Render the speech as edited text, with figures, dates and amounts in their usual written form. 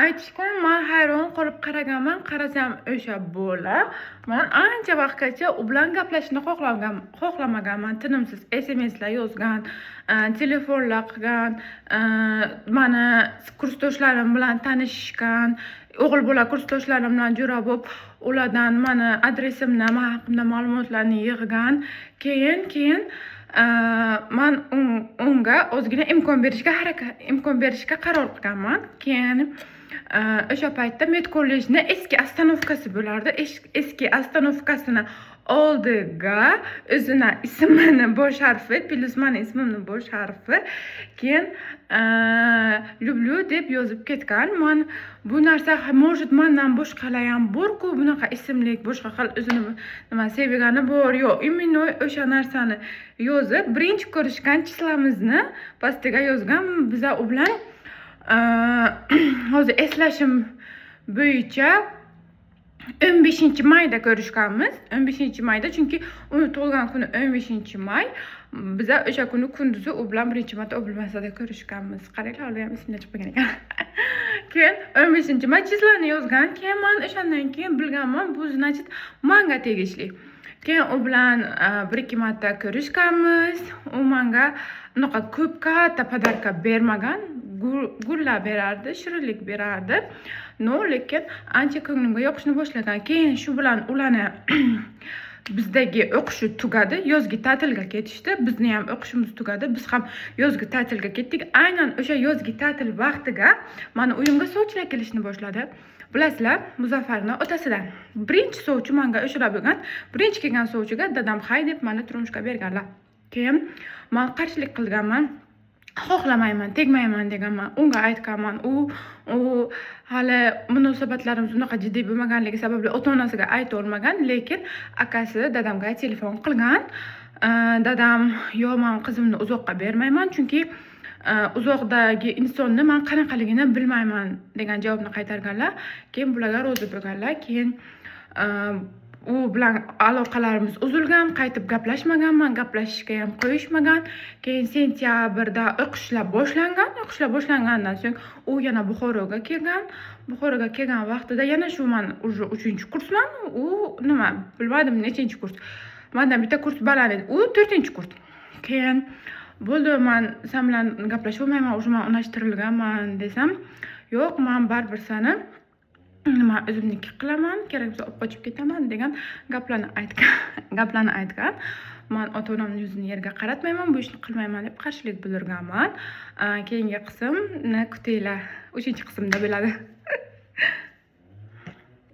Aytishgan, man hayron qolib qaraganman. Qarasam, o'sha bola. Man ancha vaqtgacha u bilan gaplashishni xohlamaganman. Tinimsiz SMSlar yozgan, telefonlar qilgan, mani kursdoshlarim bilan tanishishgan, o'g'il bola kursdoshlarim bilan jo'ra bo'lib, ulardan mani adresimni, man haqimda ma'lumotlarni yig'gan. Keyin man unga ozgina imkon berishga qaror qilganman. Keyin o'sha paytda med kollejni eski остановка si bo'lardi. Eski остановка sini oldiga o'zini ismini bosh harfi плюс mani ismimni bosh harfi, keyin "люблю" deb yozib ketgan. Man bu narsa, может, mandan boshqalar ham borku, bunaqa ismli, boshqa xil o'zini nima sevgani bor, yo'q, именно o'sha narsani yozib, birinchi ko'rishgan числа mizni pastiga yozgan. Biza u bilan, hozir eslashim bo'yicha, 15-mayda ko'rishganmiz. 15-mayda, chunki uni tug'ilgan kuni 15-may. Biza o'sha kuni kunduzi u bilan birinchi marta Obulmasada ko'rishganmiz. Qaranglar, hali ham esimda chiqib qolgan ekan. Keyin 15-may числа ni yozgan. Keyin man o'shandan keyin bilganman, bu, значит, manga tegishli. Keyin u bilan bir ikki marta ko'rishganmiz. U manga unaqa ko'p katta подарка bermagan, gullar berardi, shirinlik berardi, но lekin ancha ko'nglimga yoqishni boshlagan. Keyin shu bilan ularni bizdagi o'qishi tugadi, yozgi ta'tilga ketishdi. Bizni ham o'qishimiz tugadi, biz ham yozgi ta'tilga ketdik. Aynan o'sha yozgi ta'til vaqtiga mani uyimga sovchilar kelishni boshladi. Bilasizlar, Muzaffarni otasidan birinchi sovchi manga o'shalar bo'lgan. Birinchi kelgan sovchiga dadam hay deb mani turmushga berganlar. Keyin man qarshilik qilganman, xohlamayman, tegmayman deganman, unga aytganman. U hali munosabatlarimiz unaqa jiddiy bo'lmaganligi sababli ota onasiga aytolmagan, lekin akasi dadamga telefon qilgan. Dadam: "Yo'q, man qizimni uzoqqa bermayman, chunki uzoqdagi insonni man qanaqaligini bilmayman", degan javobni qaytarganlar. Keyin bularga rozi bo'lganlar. Keyin u bilan aloqalarimiz uzilgan, qaytib gaplashmaganman, gaplashishga ham qo'yishmagan. Keyin sentyabrda o'qishlar boshlangan. O'qishlar boshlangandan so'ng u yana Buxoroga kelgan. Buxoroga kelgan vaqtida yana shu man уже uchinchi kursman, u nima, bilmadim, nechinchi kurs, mandan bitta kurs baland edi, u to'rtinchi kurs. Keyin bo'ldi, man san bilan gaplasholmayman уже, man unashtirilganman desam, yo'q, man baribir sani nima, o'zimniki qilaman, kerak bo'lsa olib qochib ketaman degan gaplarni aytgan. Gaplarni aytgan. Man ota onamni yuzini yerga qaratmayman, bu ishni qilmayman deb qarshilik bildirganman. Keyingi qismni kutinglar, uchinchi qismda bo'ladi.